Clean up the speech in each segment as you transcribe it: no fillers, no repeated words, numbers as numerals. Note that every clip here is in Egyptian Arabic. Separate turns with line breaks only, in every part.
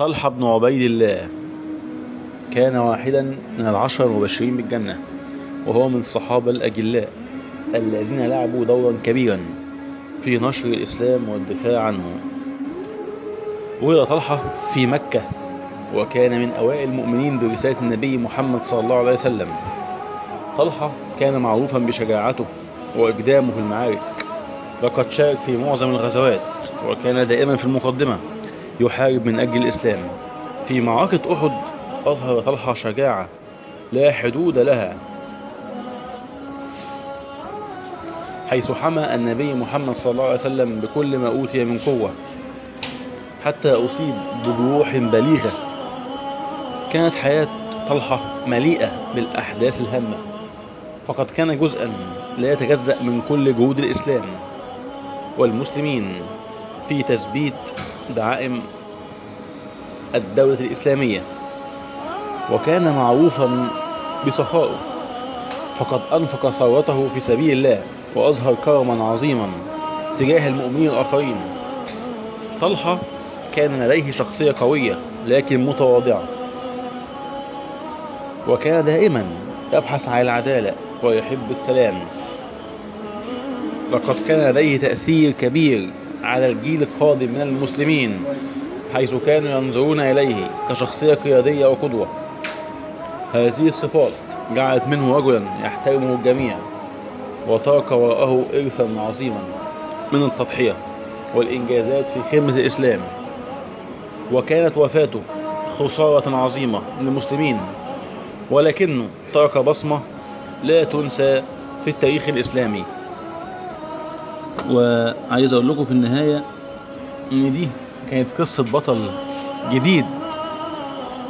طلحة بن عبيد الله كان واحدا من 10 المبشرين بالجنة، وهو من الصحابة الأجلاء الذين لعبوا دورا كبيرا في نشر الإسلام والدفاع عنه. ولد طلحة في مكة، وكان من أوائل المؤمنين برسالة النبي محمد صلى الله عليه وسلم. طلحة كان معروفا بشجاعته وإقدامه في المعارك، لقد شارك في معظم الغزوات وكان دائما في المقدمة يحارب من أجل الإسلام. في معركة أحد أظهر طلحة شجاعة لا حدود لها، حيث حمى النبي محمد صلى الله عليه وسلم بكل ما أوتي من قوة حتى أصيب بجروح بليغة. كانت حياة طلحة مليئة بالأحداث الهامة، فقد كان جزءا لا يتجزأ من كل جهود الإسلام والمسلمين في تثبيت دعائم الدولة الإسلامية، وكان معروفا بسخائه، فقد أنفق ثروته في سبيل الله وأظهر كرما عظيما تجاه المؤمنين الآخرين. طلحة كان لديه شخصية قوية لكن متواضعة، وكان دائما يبحث عن العدالة ويحب السلام. لقد كان لديه تأثير كبير على الجيل القادم من المسلمين، حيث كانوا ينظرون إليه كشخصية قيادية وقدوة. هذه الصفات جعلت منه رجلا يحترمه الجميع، وترك وراءه إرثا عظيما من التضحية والإنجازات في خدمة الإسلام. وكانت وفاته خسارة عظيمة للمسلمين، ولكنه ترك بصمة لا تنسى في التاريخ الإسلامي. وعايز أقول لكم في النهاية إن دي كانت قصة بطل جديد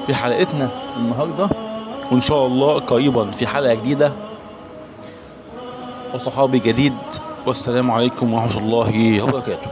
في حلقتنا النهاردة، وإن شاء الله قريبا في حلقة جديدة وصحابي جديد. والسلام عليكم ورحمة الله وبركاته.